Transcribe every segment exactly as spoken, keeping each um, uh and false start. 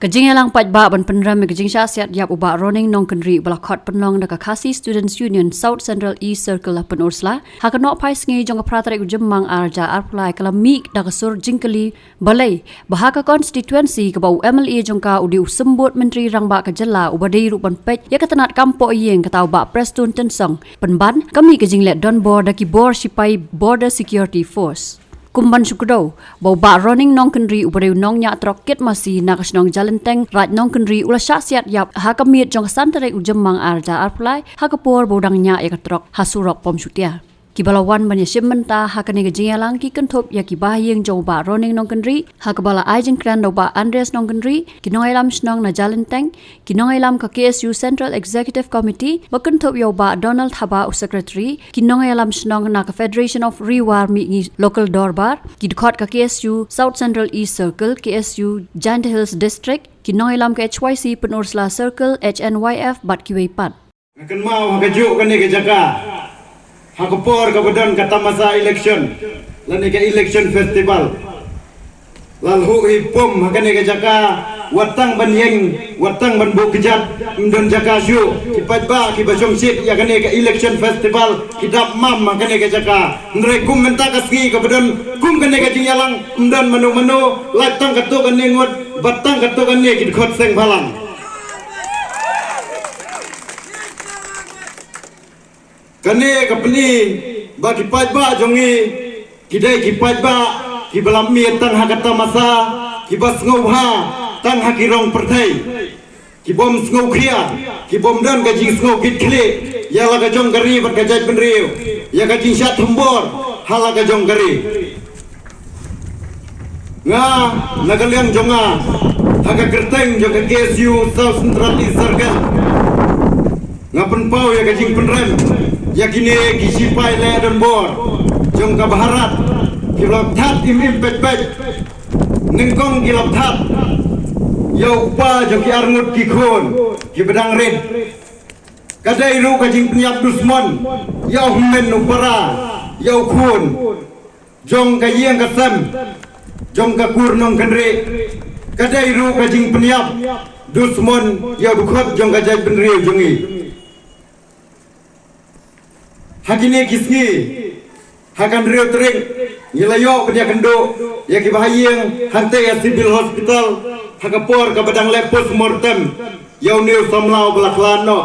Ka jingïalang paidbah ban pynrem ïa ka jingshah siat ïap u Bah Ronning Nongkynrih ba la khot pynlong da ka Khasi Students Union South Central East Circle ha Pynursla ha ka nohphai sngi jong ka phra tarik u Jymmang ar hajar arphew lai ka la mih da ka sur jingkylli balei ba ha ka constituency kaba u M L A jong ka u dei u symbud Myntri Rangbah ka jylla uba dei ruh ban peit ïa ka tnat kam poh ïing, kata u Bah Prestone Tynsong, pynban ka mih ka jingleh donbor da ki bor shipai Border Security Force. Kum ban shu kdew ba u Bah Ronning Nongkynrih uba dei u nongñiah trok kit masi na ka shnong Jalenteng, Raid Nongkynrih, u la shah siat ïap ha ka miet jong ka san tarik u Jymmang ar hajar arphew lai ha ka por ba u dang ñiah ïa ka trok ha surok Pom Shutia. Kiba la wan ban ïashim bynta ha kane ka jingïalang ki kynthup ïa ki bahaïing jong u Bah Ronning Nongkynrih, ha kaba la ai jingkren da u Bah Andreas Nongkynrih, ki nongïalam shnong na Jalenteng, ki nongïalam ka K S U Central Executive Committee, ba kynthup ïa u Bah Donald Thabah u Secretary, ki nongïalam shnong na ka Federation of Ri War Mihngi Local Dorbar, ki dkhot ka K S U South Central East Circle, K S U Jaintia Hills District, ki nongïalam ka H Y C Pynursla Circle, H N Y F, bad kiwei pat. Nga kynmaw ha kajuh kane ka jaka, ha ka por kaba don ka tamasa election lane ka election festival, la lhuh hi pum ha kane ka jaka, wat tang ban ïeng, wat tang ban buh kjat, ym don jaka shuh. Ki paidbah kiba shongshit ïa kane ka election festival ki dap mam ha kane ka jaka. Hynrei kum mynta ka sngi kaba don kum kane ka jingïalang, ym don mano mano, lait tang katto katne ngut bad tang katto katne ki dkhot seng bhalang. Kane ka pyni ba ki paidbah jong ngi ki dei ki paidbah kiba la mih tang ha ka tamasa, kiba sngewbha tang ha ki rong pyrthei, ki bym sngewkhia, ki bym don ka jingsngew kit khlieh ïa la ka jong ka ri bad ka jaitbynriew, ïa ka jingshah thombor ha la ka jong ka ri. Nga, na ka liang jong nga, ha ka kyrteng jong ka K S U South Central East Circle, nga pynpaw ïa ka jingpynrem ïa kine ki shipai leh donbor jong ka Bharat, kiba la that im im peit peit. Nyngkong ki la that ïa u kpa jong ki arngut ki khun kiba dang rit. Ka dei ruh ka jingpynïap dusmon ïa u hynmen u para, ïa u khun jong ka ïing ka sem jong ka kur Nongkynrih. Ka dei ruh ka jingpynïap dusmon ïa u dkhot jong ka jaitbynriew jong ngi. Ha kine ki sngi, ha ka hynriew tarik, ngi la ïoh ban ïakynduh ïa ki bahaïing hangtei ha Civil Hospital ha ka por kaba dang leh postmortem ïa une u samla uba la khlad noh.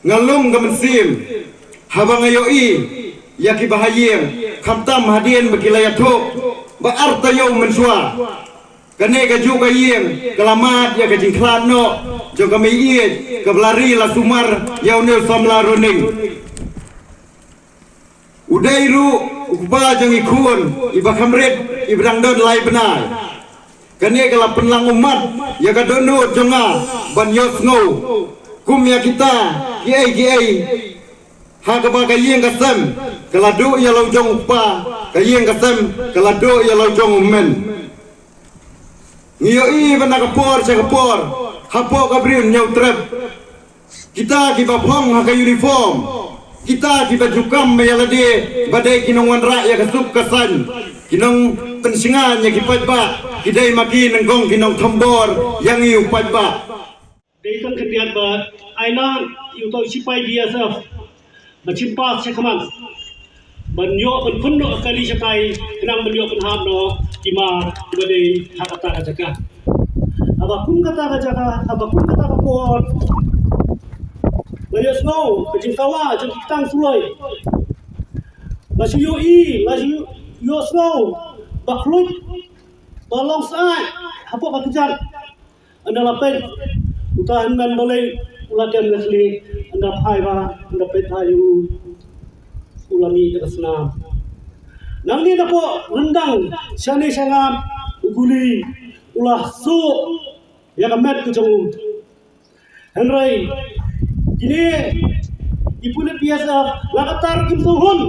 Nga lum ka mynsiem haba nga ïohi ïa ki bahaïing, khamtam hadien ba ki la ïathuh ba ar taïew mynshuwa, kane kajuh ka ïing ka la mad ïa ka jingkhlad noh jong ka mei ïeit kaba la ri la sumar ïa une u samla Ronning. U dei ruh u kpa jong i khun iba kham rit, iba dang don lai bnai. Kane ka la pynlang ummat ïa ka dohnud jong nga ban ïohsngew kum ïa kita kiei kiei. Ha kaba ka ïing ka sem ka la duh ïa la u jong u kpa, ka ïing ka sem ka la duh ïa la u jong u hynmen. Ngi ïohi ba na ka por sha ka por, hapoh ka Bri u Hynñiewtrep, kita kiba phong ha ka uniform, kita kiba ju kam ba ïa lade ba dei ki nongwanrah ïa ka suk ka saiñ, ki nongpynshngaiñ ïa ki paidbah, ki dei ma ki nyngkong ki nongthombor ïa ngi u paidbah. Dei tang khyndiat ba ai lang ïa uto u sipai B S F ba shim pass shakhmat ban ïoh ban pynnoh kali shatai, khnang ban ïoh pynhap noh ki mar kiba dei ha kata ka jaka. Haba kum kata ka jaka, haba kum kata ka por, la ïohsngew ka jingsawa jong ki ktang suloi. La shu ïohi, la shu ïohsngew ba khluit, ba long syaid hapoh ka kjat. Ynda la peit uta hynmen balei u la dem na khlieh, ynda phai bha, ynda peit bha ïa u, u la mih da ka snam. Nangne napoh ryndang shane shangap u kuli u la suh ïa ka met ka jong u. Hynrei kine ki pulit B S F la ka tar kim sngewhun,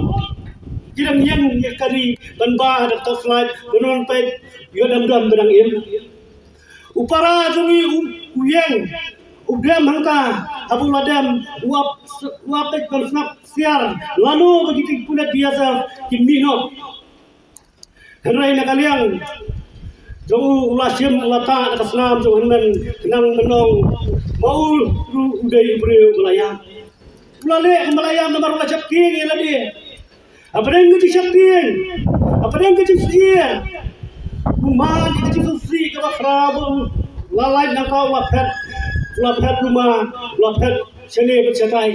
ki dang ïeng ïa ka ri ban bah da ka torchlight ban wan peit ïa u dang don ba dang im. U para jong ngi u, u ïeng, u dem hangta, haba u la dem, u ap, u ap peit ban sngap siar lano ba kiti ki pulit B S F ki mih noh. Hynrei na ka liang jong u, u la shim, u la tah na ka snam jong u hynmen, khnang ban ong ba u ruh u dei u briew ba la ïap. U la leh ba la ïap namar u la jop kieng ïa lade. Hapdeng ka jingsheptieng, hapdeng ka jingsyier, u man ïa ka jingsngewsih kaba khraw ba u la lait nangta u la phet, u la phet luma, u la phet shane bad shatai.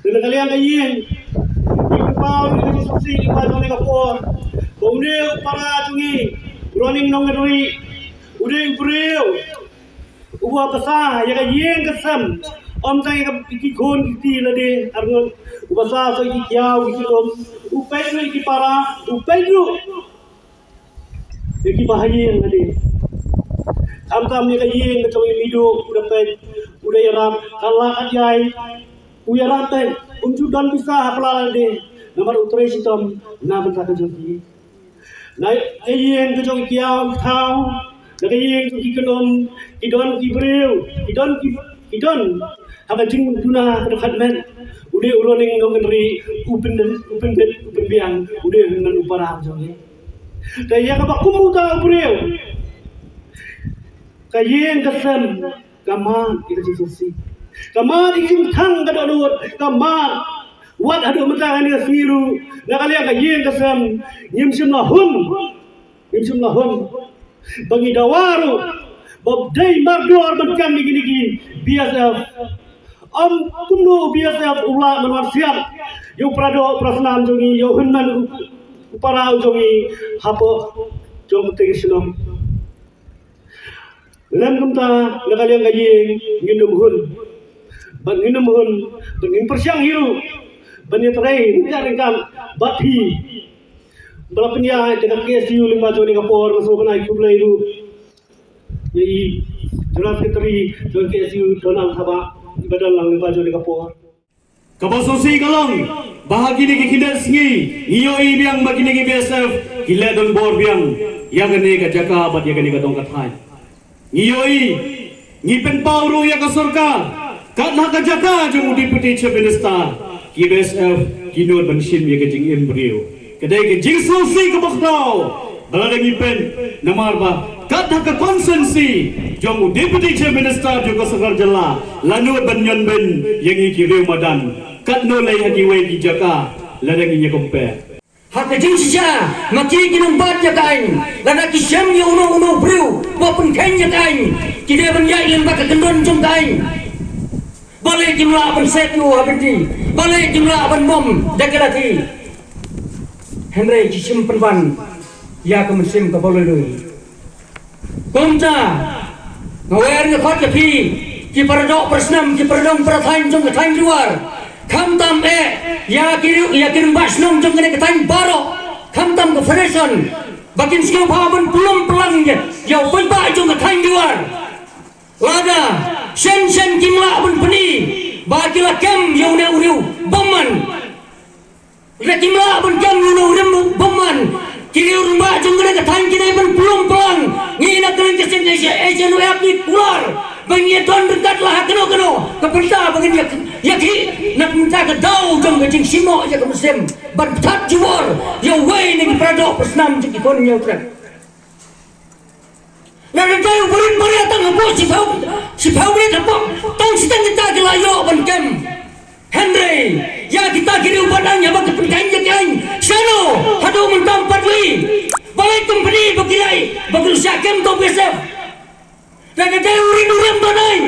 Te na ka liang ka ïing, ngi pynpaw ïa ka jingsngewsih lyngba jong kane ka por ba une u para jong ngi, u Ronning Nongkynrih, u dei u briew uba bsa ïa ka ïing ka sem, ym tang ïa ka, ki khun ki kti lade arngut, u bsa sa ïa ki kiaw ïa ki lum, u peit ruh ïa ki para, u peit ruh ïa ki bahaïing lade. Khamtam ïa ka ïing ka jong i Mido, u da peit, u da ïarap, ka la ka jai, u ïarap peit, um ju don pisa ha pla lade, namar u trei shitom na bynta ka jong ki. Na ka ïing ka jong i kiaw i thaw, na ka ïing jong ki kynum, ki don ki briew, ki don ki, ki don ha ka jingduna ka dkhot met. U dei u Ronning Nongkynrih, u pyndit, u pyndit, u pynbiang, u dei u hynmen u para jong ngi. Te ïa kaba kum uta u briew, ka ïing ka sem, ka mad ïa ka jingsngewsih, ka mad ïa ka jingthang ka dohnud, ka mad. Wat haduh mynta kane ka sngi ruh, na ka liang ka ïing ka sem, ngim shym la hun, ngim shym la hun ba ngi dawa ruh ba dei mardor ban kem ïa kine ki B S F. Ym kumno u B S F u lah ban wan siat ïa u para doh para snam jong ngi, ïa u hynmen u para jong ngi hapoh jong ka shnong. Lem kumta, na ka liang ka ïing ngin ym hun, bad ngin ym hun, bad ngin pyrshang hi ruh ban ïatrei ryngkat ryngkat bad phi ba la pynïaid da ka K S U lyngba jong kane ka por. Nga sngewbha ban ai khublei ruh ïa i General Secretary jong ka K S U, Donald Thabah, iba don lang lyngba jong kane ka por. Kaba sngewsih ka long ba ha kine ki khyndiat sngi ngi ïohi biang ba kine ki B S F ki leh donbor biang ïa kane ka jaka bad ïa kane ka dong ka thaiñ. Ngi ïohi, ngi pynpaw ruh ïa ka sorkar, kat ha ka jaka jong u Deputy Chief Minister, ki B S F ki nud ban shim ïa ka jingim briew. Ka dei ka jingsngewsih kaba khraw ba lada ngi peit, namar ba kat ha ka constituency jong u Deputy Chief Minister jong ka sorkar jylla la nud ban ñion beiñ ïa ngi ki riew madan. Katno lei ha kiwei ki jaka lada ngi ïa compare. Ha ka jingshisha, ma ki ki nongbat ïa ka aiñ, lada ki shem ïa uno uno u briew ba pynkheiñ ïa ka aiñ, ki dei ban ïaid lyngba ka kyndon jong ka aiñ. Balei kim lah ban set ïa u ha bynti? Balei kim lah ban bom da ka lathi? Hynrei ki shim pynban ïa ka mynsiem kaba lui lui. Kumta nga wer nga khot ïa phi, ki para doh para snam, ki para dong para thaiñ jong ka thaiñ Riwar, khamtam eh ïa ki, ïa ki rangbah shnong jong kane ka thaiñ baroh, khamtam ka federation, ba kin sngewbha ban pynlong pynlang ïa, ïa u paidbah jong ka thaiñ Riwar. Lada shen shen kim lah ban pyni ba ki la kem ïa une u riew bymman, lada kim lah ban kem ïa une u riew bymman, ki riew rangbah jong kane ka thaiñ ki dei ban pynlong pynlang. Ngi na ka liang ka seng Asia, Asia nu ep ngi kular ba ngi ïa don ryngkat la ha kano kano ka bynta ba ngin ïa, ïa ki na ka bynta ka daw jong ka jingshim noh ïa ka mynsiem ban pynthut jubor ïa uwei na ki para doh para snam jong ki khun Hynñiewtrep. Lada dei u barit barit tang hapoh shiphew, shiphew barit hapoh tang shiteng kita ki la ïoh ban kem. Hynrei ïa kita ki riew ba dang ïa ba ki pynkheiñ ïa ki aiñ, shano haduh mynta ym pat ïohi. Balei company ba ki la, ba ki la shah kem to B S F? Lada dei u rit u rem ba dang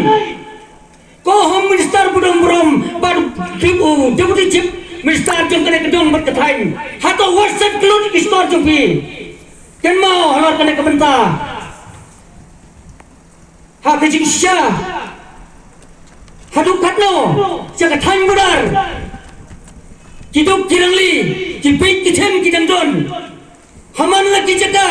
Ko Home Minister ba don burom bad u Deputy Chief Minister jong kane ka dong bad ka thaiñ. Hato WhatsApp klut ki shkor jong phi? Kynmaw halor kane ka bynta. Ha ka jingshisha, haduh katno sha ka thaiñ border ki duk ki rangli, ki bieit ki them ki dang don. Ha man la ki jaka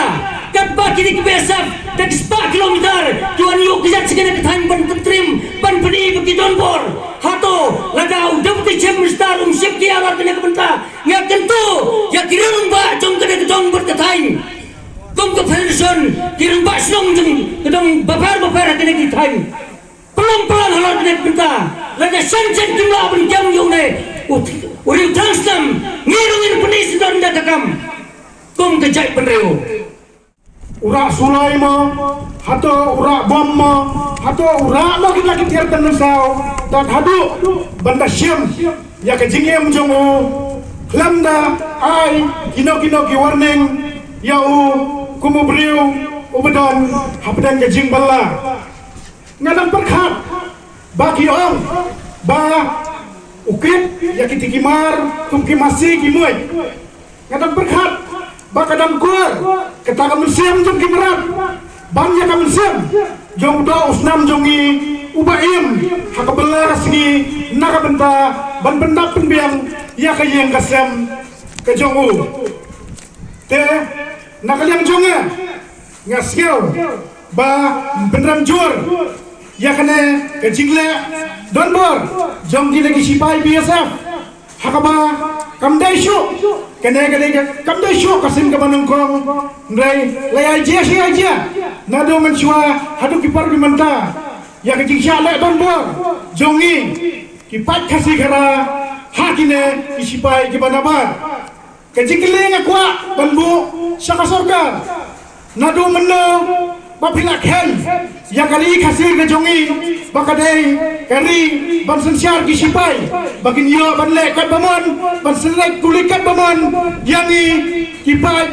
katba kine ki B S F da ki spah kilometer ki wan ïuh kjat sha kane ka thaiñ ban pyntrim ban pyni ba ki don bor. Hato lada u Deputy Chief Minister um shim ki halor kane ka bynta, nga kyntu ïa ki rangbah jong kane ka dong bad ka thaiñ, kum ka federation, ki rangbah shnong jong ka dong bapher bapher ha kane ki thaiñ. Pynlong pynlong halor kane ka bynta. Lada shen shen kim lah ban kem ïa une u, u riew thrang snem, ngi ruh ngin pyni shisha ynda ka kam kum ka jaitbynriew. u rah suloi mo, hato u rah bom mo, hato u rah mo kita ki tiar tang mynsaw, tad haduh ban da shim ïa ka jingim jong u, khlem da ai kino kino ki warning ïa u kum u briew uba don hapdeng ka jingbylla. Nga dang pyrkhat ba ki ong ba u kit ïa ki tikimar kum ki masi ki muid. Nga dang pyrkhat ba ka dang kur kata ka mynsiem jong ki mrad ban ïa ka mynsiem jong u doh u snam jong ngi uba im ha ka bylla ka sngi na ka bynta ban pyndap pynbiang ïa ka ïing ka sem ka jong u. Te na ka liang jong nga, nga sngew ba pynrem jur ïa kane ka jingleh donbor jong kine ki sipai B S F. Ha kaba kam dei shuh kane ka dei ka, kam dei shuh ka sien kaba nyngkong, hynrei la ïa jia shi ïa jia naduh mynshuwa haduh ki por ki mynta ïa ka jingshah leh donbor jong ngi ki paid Khasi Khara ha kine ki sipai kiba nabar. Ka jingkylli nga kwah ban buh sha ka sorkar, naduh mynno ba phi la kheiñ ïa ka ri Khasi ka jong ngi ba ka dei ka ri ban synshar ki sipai, ba kin ïoh ban leh katba mon, ban synreit kuli katba mon ïa ngi ki paid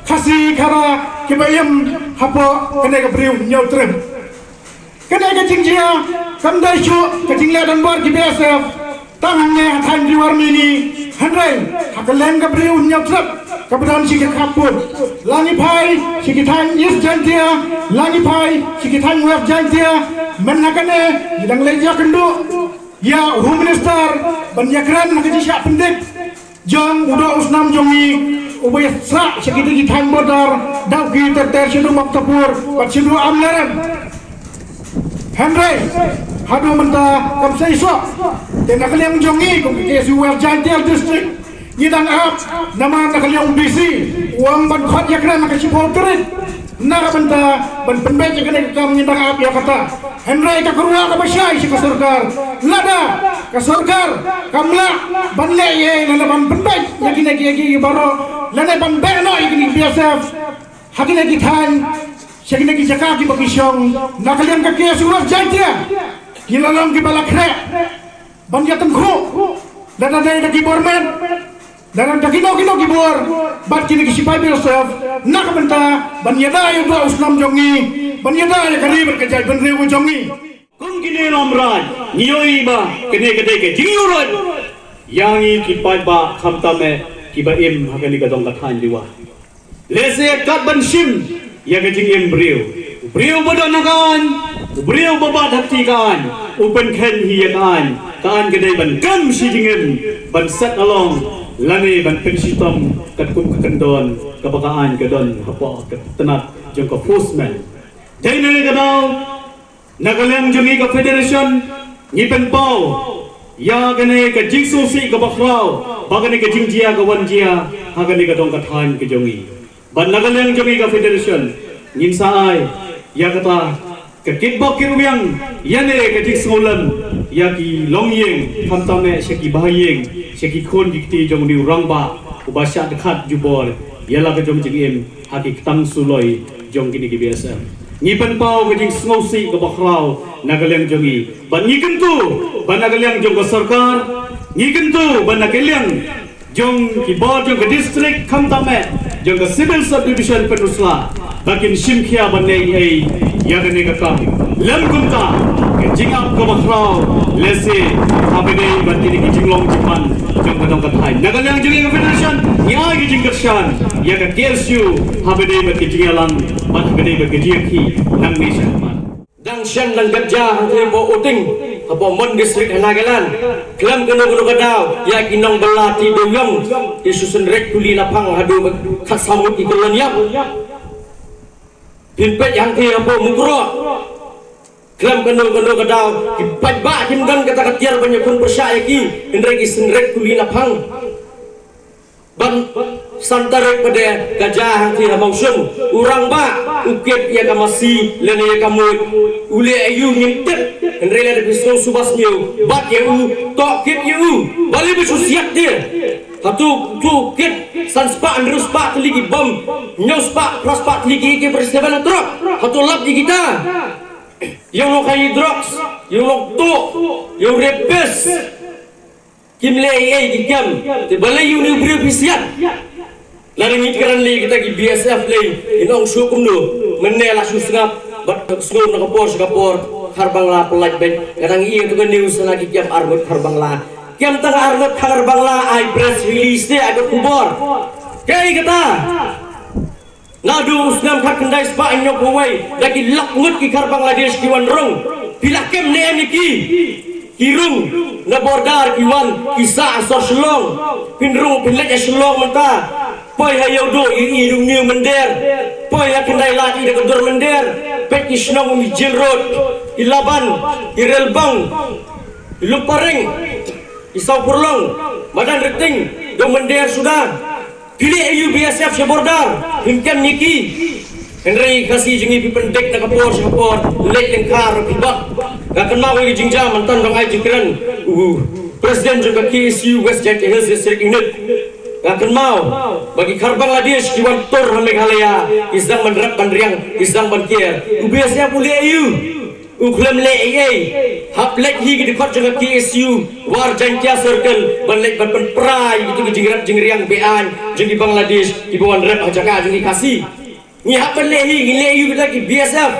Khasi Khara kiba im hapoh kane ka Bri u Hynñiewtrep. Kane ka jingjia kam dei shuh ka jingleh donbor ki B S F tang hangne ha thaiñ Riwar Mini, hynrei ha kylleng ka Bri u Hynñiewtrep kaba don shi kyrkhu. La ngi phai sha ki thaiñ East Jaintia, la ngi phai sha ki thaiñ West Jaintia, mynta kane ngi dang leit ïakynduh ïa u Home Minister ban ïakren ha ka jingshah pyndep jong u doh u snam jong ngi uba ïasah sha kita ki thaiñ border, Dawki, ter ter shaduh Moktarpur bad shaduh Amlarem. Hynrei haduh mynta kam seisoh. Te na ka liang jong ngi kum ka K S U West Jaintia District, ngi dang ap namar na ka liang u D C u ong ban khot ïakren ha ka shiphew tarik. Na ka bynta ban pynbeit ïa kane ka kam ngi dang ap ïa kata. Hynrei ka kyrwoh kaba shai sha ka sorkar, lada ka sorkar kam lah ban leh ïa, lada ban pynbeit ïa kine ki, ïa ki baroh, lada ban beh noh ïa kine ki B S F ha kine ki thaiñ, sha kine ki jaka kiba ki shong, na ka liang ka K S U West Jaintia ngi la long kiba la khreh ban ïatyngkhuh, lada dei da ki bor met, lada da kino kino ki bor bad kine ki sipai B S F na ka bynta ban ïada ïa u doh u snam jong ngi, ban ïada ïa ka ri bad ka jaitbynriew ka jong ngi. Kum kine lam raid ngi ïohi ba kane ka dei ka jingïuhroit ïa ngi ki paidbah, khamtam eh kiba im ha kane ka dong ka thaiñ Riwar. Lehse kat ban shim ïa ka jingim briew, u briew ba don ha ka aiñ, u briew ba bat ha kti ka aiñ, u pynkheiñ hi ïa ka aiñ. Ka aiñ ka dei ban kren shi jingim, ban set along lane ban pynshitom katkum ka kyndon kaba ka aiñ ka don hapoh ka tnat jong ka postman. Dei na kane ka daw, na ka liang jong ngi ka federation, ngi pynpaw ïa kane ka jingsngewsih kaba khraw ba kane ka jingjia ka wan jia ha kane ka dong ka thaiñ ka jong ngi. Bad na ka liang jong ngi ka federation, ngin sa ai ïa kata ka kitbok kitwiang, ïa ne ka jingsngewlem ïa ki longïing, khamtam eh sha ki bahaïing, sha ki khun ki kti jong une u rangbah uba shah dkhat jubor ïa la ka jong jingim ha ki ktang suloi jong kine ki B S F. Ngi pynpaw ka jingsngewsih kaba khraw na ka liang jong ngi. Bad ngi kyntu ba na ka liang jong ka sorkar, ngi kyntu ba na ka liang jong ki bor jong ka district, khamtam eh jong ka civil subdivision Pynursla, ba kin shim khia ban leh ei ïa kane ka kam. Lym kumta, ka jingap kaba khraw lehse haba dei bad kine ki jinglong jingman jong ka dong ka thaiñ. Na ka liang jong ngi ka federation, ngi ai ka jingkyrshan ïa ka K S U haba dei bad ka jingïalang bad haba dei bad ka jingïakhih nangne sha khmat. Dang shen dang gat ja hangtei hapoh Uting, hapoh Mon District ha Nagaland. Khlem kano kano ka daw ïa ki nongbylla ti dewïong, ki shu synreit kuli naphang haduh ba khatsaw ngut ki kyllon ïap. Phin peit hangtei hapoh Mukroh, khlem kano kano ka daw ki paidbah kim don kata ka tiar ban ïakhun pyrshah ïa ki, hynrei ki synreit kuli naphang. Ban san tarik pat de ka ja hangtei ha Mawshun, u rangbah u kit ïa ka masi lane ïa ka muid, u leh aïu ngim tip. Hynrei lada phi sngewsih ba sniew bad ïa u, toh kit ïa u, balei ba shu siat de? Hato, to kit, san spah, hynriew spah tylli ki bom, hynñiew spah, phra spah tylli ki A K forty-seven, hato lap ïa kita. Ïa u nongkhaïi drugs, ïa u nongtuh, ïa u rapist. Kim leh ei ei ki kem. Te balei ïa une u briew phi siat? Lada ngi kren lei kita ki B S F lei, in ong shuh kumno? Mynne la shu sngap bad sngew na ka por sha ka por, Kharbangla pyllait beit. Nga dang ïohi ïa tu ka news na ki kem arngut Kharbangla. Kem tang arngut Kharbangla ai press release te, ai ka khubor. Kaei kata? Naduh u snem khatkhyndai spah hynñiewphew wei, da ki lak ngut ki Khar Bangladesh ki wan rung. Phi la kem ne em ïa ki? Ki rung na border, ki wan, ki sah ha sor Shillong. Phin rung, phin leit ha Shillong mynta. Poi ha Ïewduh, ïohi ïa une u mynder. Poi ha Khyndailad, ïohi da ka dur mynder. Peit ki shnong, ïohi Jail Road, ïohi Laban, ïohi Relbang, ïohi Lumparing, ïohi Sawpurlong, Madan Ryting, dang mynder suda. Phi leh aïu, B S F sha border, phim kem ïa ki. Hynrei Khasi jong ngi phi pyndik na ka por sha ka por, leit lyngkha ruh phi bad. Nga kynmaw ïa ka jingjia mynta dang ai jingkren u President jong ka K S U West Jaintia Hills District Unit. Nga kynmaw ba ki Khar Bangladesh ki wan tur ha Meghalaya, ki sdang ban rep ban riang, ki sdang ban ker. U B S F u leh aïu? U khlem leh ei ei. Hap leit hi ki dkhot jong ka K S U War Jaintia Circle ban leit ban pynpra ïa kitu ki jingrep jingriang be-aiñ jong ki Bangladesh kiba wan rep ha jaka jong ki Khasi. Ngi hap ban leh hi, ngi leh aïu kita ki B S F?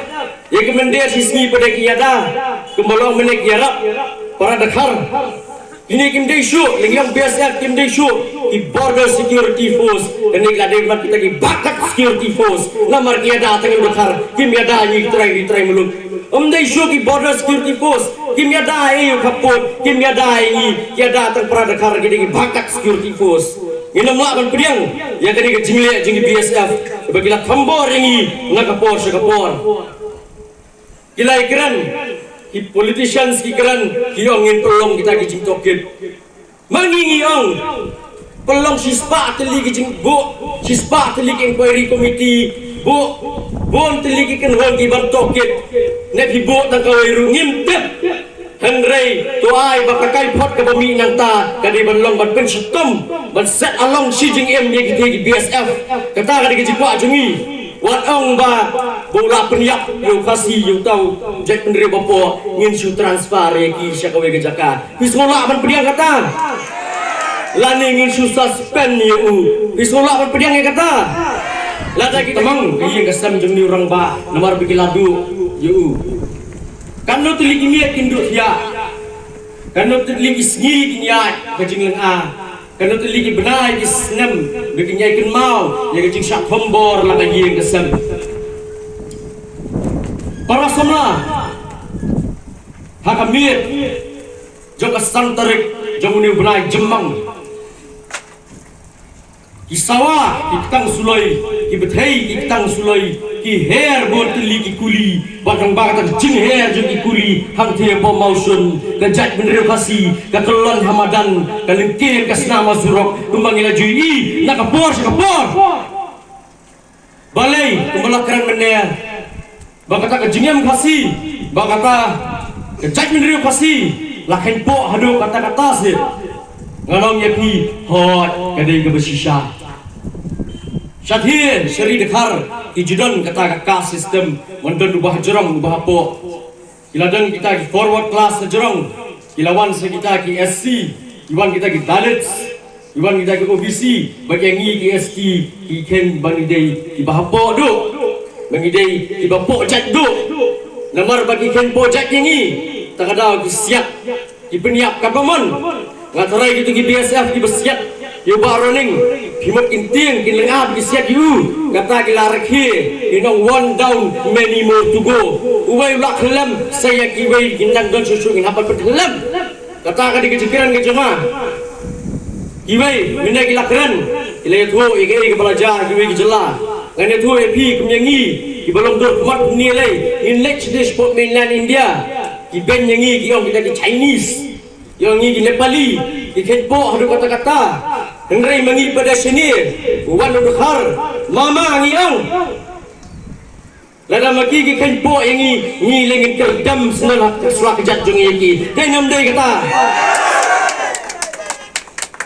Ïa ki mynder shisngi pat de ki ïada. Kumba long mynne ki ïarap para dkhar. Kine kim dei shuh, lyngngoh B S F kim dei shuh, ki Border Security Force, kane ki la dei ban kita ki backup security force. Namar ki ïada tang ïa u dkhar, kim ïada ïa ngi ki trai, ki trai muluk. Ym dei shuh ki Border Security Force, kim ïada ïa u khappud, kim ïada ïa ngi, ki ïada tang para dkhar, ki dei ki backup security force. Ngin ym lah ban pdiang ïa kane ka jingleh jong ki B S F ba ki la thombor ïa ngi na ka por sha ka por. Ki la ïakren, ki politicians ki kren, ki ong ngin pynlong kita ki jingtohkit. Ma ngi ngi ong, pynlong shispah tylli ki jingbuh, shispah tylli ki inquiry committee, buh bun tylli ki kynhun ki ban tohkit. Ne phi buh tang kawei ruh ngim tip. Hynrei to ai ba ka kaiphod kaba mih nangta ka dei ban long ban pynshitom, ban set along shi jingim ïa kita ki B S F. Kata ka dei ka jingkwah jong ngi. Wat ong ba, ba u la pynïap ïa u Khasi, ïa uta u jaitbynriew bapoh, ngin shu transfer ïa ki sha kawei ka jaka. Phi sngewlah ban pdiang kata? Lane ngin shu suspend ïa u? Phi sngewlah ban pdiang ïa kata? Lada ki tamang ka ïing ka sem jong une u rangbah, namar ba ki la duh ïa u. Katno tylli ki miet kin duh thiah. Katno tylli ki sngi kin ïaid ka jinglynga. Katno tylli ki bnai ki snem ba kin ïai kynmaw ïa ka jingshah thombor la ka ïing ka sem. Para samla, ha ka miet jong ka san tarik jong une u bnai Jymmang, ki sawa ki ktang suloi, ki bthei ki ktang suloi, ki her bun tylli ki kuli. Bad nangba kata ka jingher jong ki kuli hangtei hapoh Mawshun, ka jaitbynriew Khasi ka kyllon ha madan, ka lyngkir ka snam ha surok, kumba ngi la ju ïohi na ka por sha ka por. Balei kumba la kren mynne ba kata ka jingim Khasi, ba kata ka jaitbynriew Khasi la kheiñpoh haduh katta katta seh? Ngan ong ïa phi, hooid, ka dei kaba shisha. Shathie sha ri dkhar ki ju don kata ka caste system, man don uba hajrong uba hapoh. Ki la don kita ki forward class hajrong, ki la wan sha kita ki S C, ki wan kita ki Dalits, ki wan kita ki O B C, bad ïa ngi ki S T, ki kheiñ ba ngi dei kiba hapoh duh, ba ngi dei kiba poh jait duh. Namar ba ki kheiñpoh jait ïa ngi, ta ka daw ki siat, ki pynïap katba mon. Nga tharai kito ki B S F kiba siat ïa u Bah Ronning, ki mut kin tieng, kin lynga ba ki siat ïa u. Kata ki la rakhe, ki ong one down, many more to go. Uwei u la khyllem, sa ïa kiwei kin nang don shuh shuh, ngin hap ban pynkhyllem. Kata ka dei ka jingkren ka jong nga. Kiwei mynne ki la kren, ki la ïathuh ïa kaei kaba la jia ha kiwei ki jylla. Ngan ïathuh ïa phi kum ïa ngi kiba long dur khmat kumne lei, ngin leit shatei shapoh mainland India. Ki beiñ ïa ngi ki ong kita ki Chinese, ïa ngi ki Nepali, ki kheiñpoh haduh katta katta. Hynrei ma ngi pat da shane, wan u dkhar, mama ngi ong. Lada ma ki ki kheiñpoh ïa ngi, ngi lei ngin kyrdem sngewbha shuwa ka jait jong ngi ïa ki. Dei ne ym dei kata?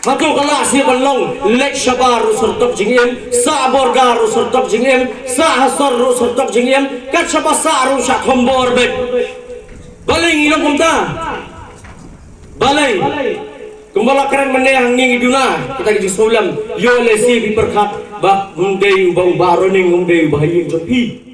Hato ka lah shuh ban long leit shabar ruh syrtok jingim, sah Borgar ruh syrtok jingim, sah Hasor ruh syrtok jingim, kat shaba sah ruh shah thombor beit. Balei ngi long kumta? Balei? Kumba la kren mynne hangne ngi duna kita ki jingsngewlem, ïoh lehse phi pyrkhat ba ym dei uba uba Ronning, ym dei uba ha ïing jong phi.